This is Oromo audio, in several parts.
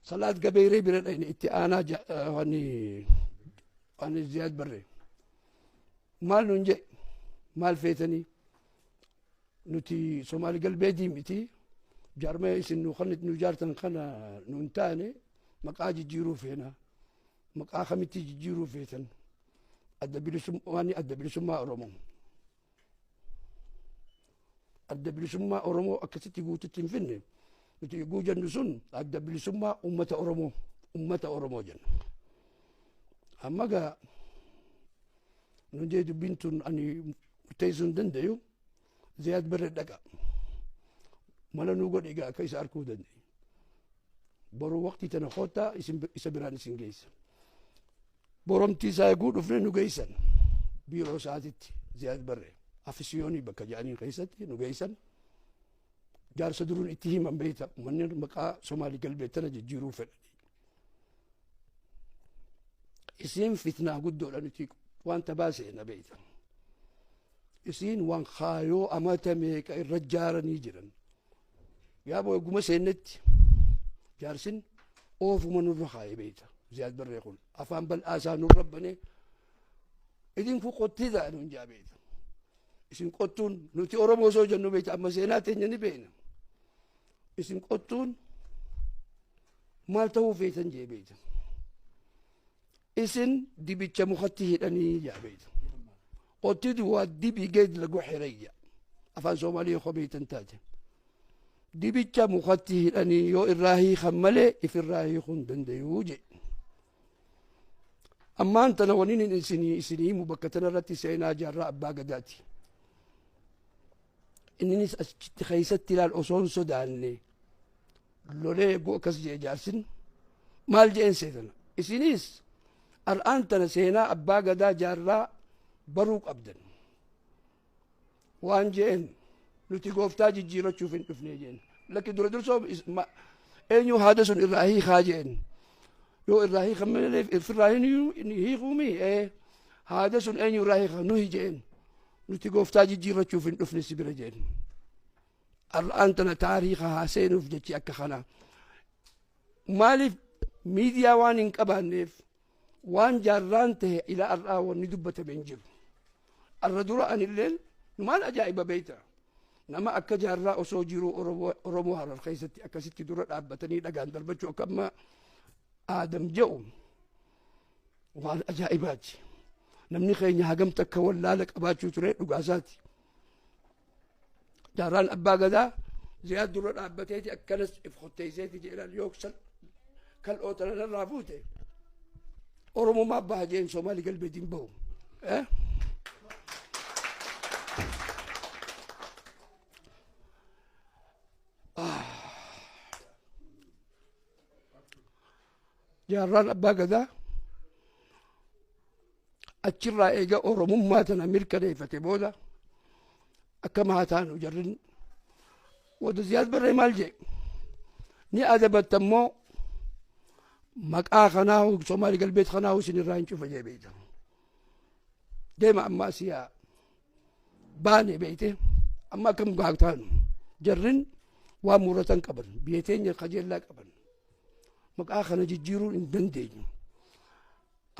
Salaat Gabeeyree bira dhayne itti aanaa wani wani Ziyaad Barree. Maal nuun jedhe maal feetanii nuti Somaali galbeetii miti jaarmaya isin nu kan nu jaartan kana nuun taane maqaa jijjiiruu feena maqaa kamitti jijjiiruu feetan adda bilisummaa adda bilisummaa Oromoo. Adda bilisummaa Oromoo akkasitti guututti hin finne nuti yogguu jennu sun adda bilisummaa uummata Oromoo uummata Oromoo jenna. Amma gaa nun jee dubbiin tun ani murteessuu hin dandayu Ziyaad Barre dhaqa. Mala nuu godhe egaa akka isa arkuu danda'e. Boruu waqtii tana koottaa isa biraan isin geessa. Boromtii isaa eeguu dhufne nu geessan biiroo isaatitti Ziyaad Barre Afisiyoonii bakka jedhaniin keessatti nu geessan. Jaarsa duruun itti himan beekta manni maqaa Somaalii galbee tana jijjiiruu fedhanii. Isiin fitnaa guddoodha nuti waan tabaa seena beekta. Isiin waan kaayoo amata meeqa irra jaaranii jiran. Yaaboo eeguma seennetti jaarsin oofuma nurra kaayee beekta. Ziyaad Barree kun afaan bal'aa isaa nurra banee idinku qottiidha nuun jaa beekta. Isin qottuun nuti Oromoo osoo jennu beekta amma seenaa teenya ni beekna. Isin qottuun maal ta'uu feetan jee beekta. Isin dibicha mukatti hidhanii jaa beekta. Qottidu waa dibi geed lagu xiray jaa. Afaan Soomaalii koo beektan taate. Dibicha mukatti hidhanii yoo irraa hiikan malee ifirraa hiikuu hin dandayuu jee. Ammaan tana waniin hin isinii isinii himu bakka tanarratti seenaa jaarraa abbaa gadaati. Inninis achitti keessatti ilaal osoo hin sodaanne lolee eeguu akkas jee jaarsin maal jeen seetana. Isinis har'aan tana seenaa abbaa gadaa jaarraa baruu qabdan. Waan jeen nuti gooftaa jijjiirachuuf hin dhufne jeen. Lakki dura dursoo eenyu haada sun irraa hiikaa jeen. Yoo irraa hiikan malee ofirraa hin hiikuumi haada sun eenyu irraa hiika nuhi jeen. Nuti gooftaa jijjiirachuuf hin dhufne si bira jeen. Har'aan tana taariika haa seenuuf jechi akka kanaa. Maaliif miidiyaa waan hin qabaanneef waan jaarraan tahe ila har'aa wanni dubbatame hin jiru. Arra dura anilleen maal ajaa'iba beekta. Nama akka jaarraa osoo jiruu Oromoo Harar keessatti akkasitti dura dhaabbatanii dhagaan darbachuu akka amma Aadam jedhu waan ajaa'ibaati. Namni keenya hagam takka wallaala qabaachuu ture dhugaasaati. Jaarraan abbaa gadaa Ziyaad dura dhaabbateeti akkanas if kotteesseeti jedhan yoo kal'oo tana narraa fuute Oromummaa baha jeen Somaalii galbeetiin bahu. Jaarraan abbaa gadaa achirraa eega Oromummaa tana mirkaneeffate booda akkam haa taanu jarrin wada Ziyaad Barree maal jee ni adabatta immoo maqaa kanaa Somaalii galbeet kanaa isin irraa hin cufa jee beeyta. Deema amma asii haa baane beeyte amma akkam haa taanu jarrin waan muratan qaban biyya teenya kajeellaa qaban maqaa kana jijjiiruu hin dandeenyu.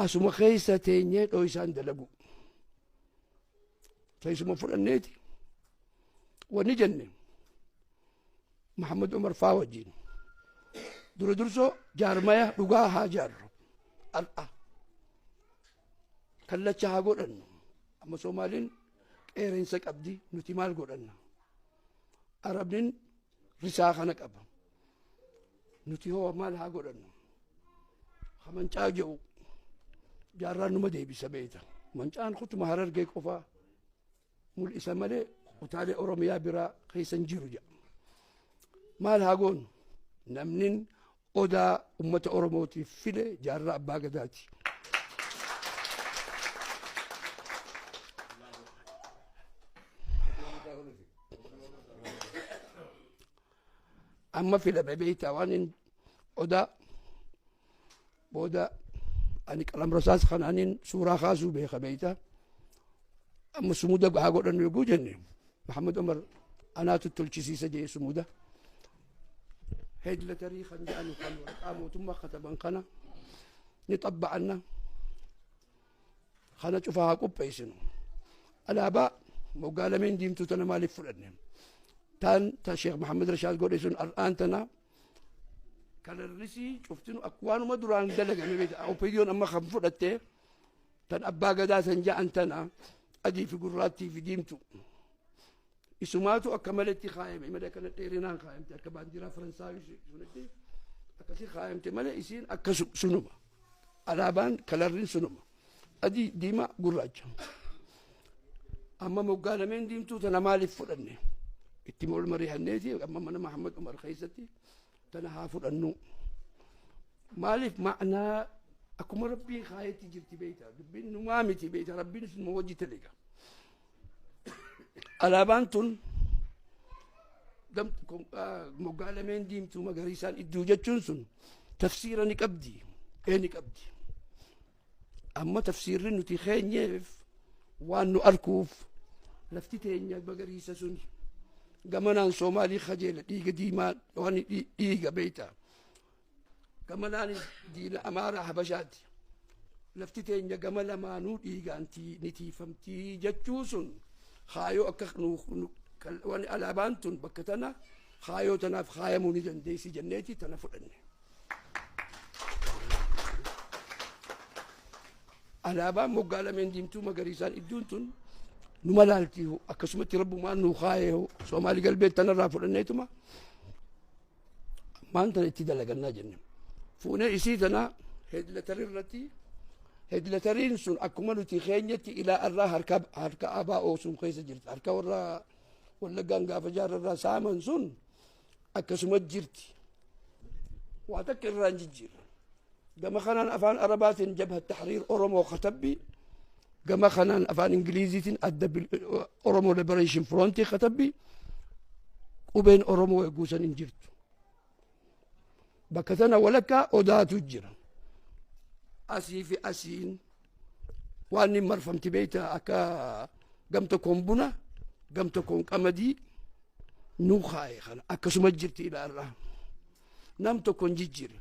Asuma keessa teenyee dhoysaan dalagu. Teessuma fudhanneeti. Wanni jenne Muhammad Umar faa wajjin dura dursoo jaarmaya dhugaa haa jaarru. Har'a kallacha haa godhannu. Amma Soomaaliin qeerrensa qabdi nuti maal godhanna? Arabnin risaa kana qaba. Nuti hoo maal haa godhannu? Ha mancaa jedhu jaarraan numa deebisa beeyta. Mancaan kutuma Harargee qofaa mul'isa malee kutaalee Oromiyaa biraa keessa hin jiru jedha. Maal haa goonu? Namnin odaa ummata Oromootiif file jaarraa abbaa gadaati. Amma filame beektaa waan hin odaa booda ani qalam rasaas kanaaniin suuraa kaasuu beeka beektaa amma sumuda haa godhannu yogguu jenne Muhammad Umar anaatu tolchisiisa jee sumuda. Head letterii kan jedhamu kan waraqaa mootummaa kataban kana ni xabba'anna. Kana cufaa haa qopheessinu. Alaabaa moggaa lameen diimtuu tana maaliif fudhanne? Taan ta Sheekh Mahammed Rashaad godhe sun har'aan tana kalarrisii cuftinu akka waanuma duraan dalagame beekta. OPDOn amma kan fudhatte tan abbaa gadaa san ja'an tana adii fi gurraattii fi diimtu. Isumaatu akka maletti kaayame malee akkana dheerinaan kaayamte, akka baandiraa Faransaayii sunitti akkasi kaayamte malee isiin akka sunuma. Alaabaan kalarriin sunuma. Adii, diimaa, gurraacha. Amma moggaa lameen diimtuu tana maaliif fudhanne? Itti ol mari'anneeti amma mana Mahammad Umar keessatti tana haa fudhannu. Maaliif? Ma'anaa akkuma Rabbiin kaayetti jirti beekta. Dubbiin numaa miti beekta. Rabbiin sunuma wajji taliga. Alaabaan tun moggaa lameen diimtuu magariisaan idduu jechuun sun tafsiira ni qabdi. Ee, ni qabdi. Amma tafsiirri nuti keenyeef waan nu arkuuf lafti teenya magariisa sun gamanaan Soomaalii kajeela dhiiga diimaa waan dhiiga beekta. Gamanaan diina Amaaraa Habashaati. Lafti teenya gama lamaanuu dhiigaan ni tiifamtii jechuu sun kaayoo akka waan alaabaan tun bakka tana kaayoo tanaaf kaayamuu ni dandeessi jenneeti tana fudhanne. Alaabaan moggaa lameen diimtuu magariisaan idduun tun numa laalti, akkasumatti Rabbumaan nuu kaayee Soomaalii galbee tanarraa fudhanneetuma maan tana itti dalagannaa jenne. Fuunee isii tana head letterii irratti, head letteriin sun akkuma nuti keenyatti ilaa irraa harka ABO sun keessa jirti. Harka warra Wallaggaan gaafa jaarrarraa saaman sun akkasuma jirti. Waa takka irraa hin jijjiirre. Gama kanaan afaan Arabaatiin Jabha Tahriir Oromoo katabbi. Gama kanaan afaan Ingiliziitiin adda Oromoo Liberation Frontii katabbi. Qubeen Oromoo eeguusan hin jirtu. Bakka tana walakkaa odaatu jira. Asii fi asiin waan inni marfamti beekta, akka gam tokkoon buna, gam tokkoon qamadii nu kaaye kana akkasuma jirti ilaarraa. Nam tokko hin jijjiirre.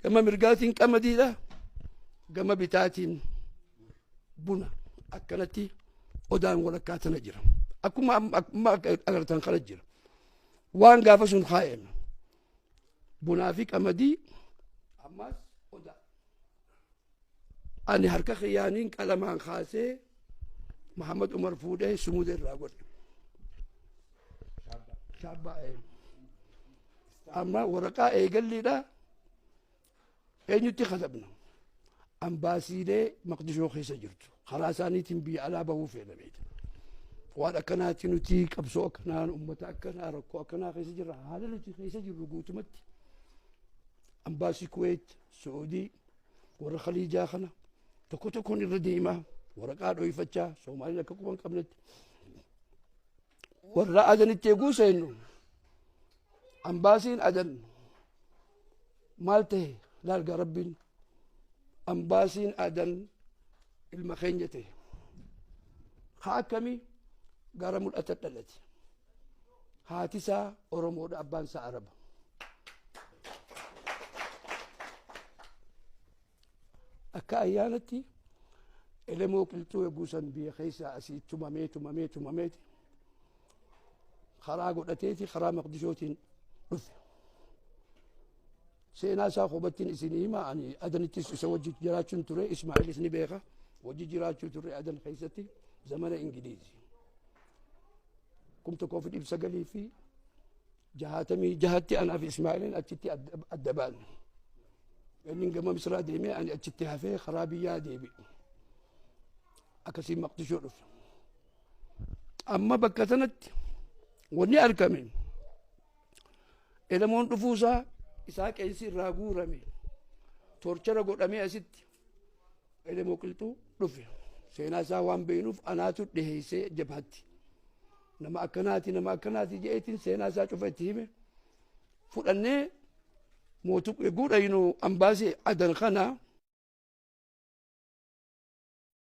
Gama mirgaatiin qamadiidha, gama bitaatiin buna, akkanatti odaan walakkaa tana jira. Akkuma amma agartan kana jira. Waan gaafa sun kaayame bunaa fi qamadii ammas odaa. Ani harka kiyyaaniin qalamaan kaasee Muhammad Umar fuudhee sumuda irraa godhe. Shaabbaa. Amma waraqaa eegalliidha. Eenyutti katabna? Ambaasiilee Maqdishoo keessa jirtu. Karaa isaaniitiin biyya alaa bahuu feena beekta. Waan akkanaatti nuti qabsoo akkanaa, uummata akkanaa, rakkoo akkanaa keessa jirra. Haala nuti keessa jirru guutumatti. Ambaasii Kuweet, Su'uudii, warra Khaliijaa kana tokko tokkoon irra deemaa waraqaa dhoyfachaa Soomaaliin akka quban qabnetti. Warra Adanitti eeguu seennu, ambaasiin Adan maal ta'e laalgaa? Rabbiin ambaasiin Adan ilma keenya ta'e. Haa, akkamii gara mul'ata dhalate. Haati isaa Oromoodha, abbaan isaa Araba. Akka ayyaanatti Elemoo Qilxuu eeguu san biyya keessaa asii tumamee tumamee tumameeti karaa godhateeti karaa Maqdishootiin dhufe. Seenaa isaa kophattiin isinii hima. Ani Adanittis isa wajji jiraachuun ture, Ismaa'ilis ni beeka, wajji jiraachuu turre Adan keessatti zamana Ingiliizi. 1966tti anaa fi Ismaa'iliin achitti adda baane. Inni gama Misraa deemee, ani achitti hafee karaa biyyaa deebi'e. Akkasiin Maqdishoo dhufe. Amma bakka sanatti wanni argame, Elemoon dhufuusaa isaa qeensi irraa guurame, torture godhamee asitti Elemoo Qilxuu dhufe. Seenaa isaa waan beeknuuf anaatu dhiheessee jabhaatti. Nama akkanaati, nama akkanaati je'eetiin seenaa isaa cufa itti hime. Fudhannee mootu eeguu dhayinu ambaasii Adan kana.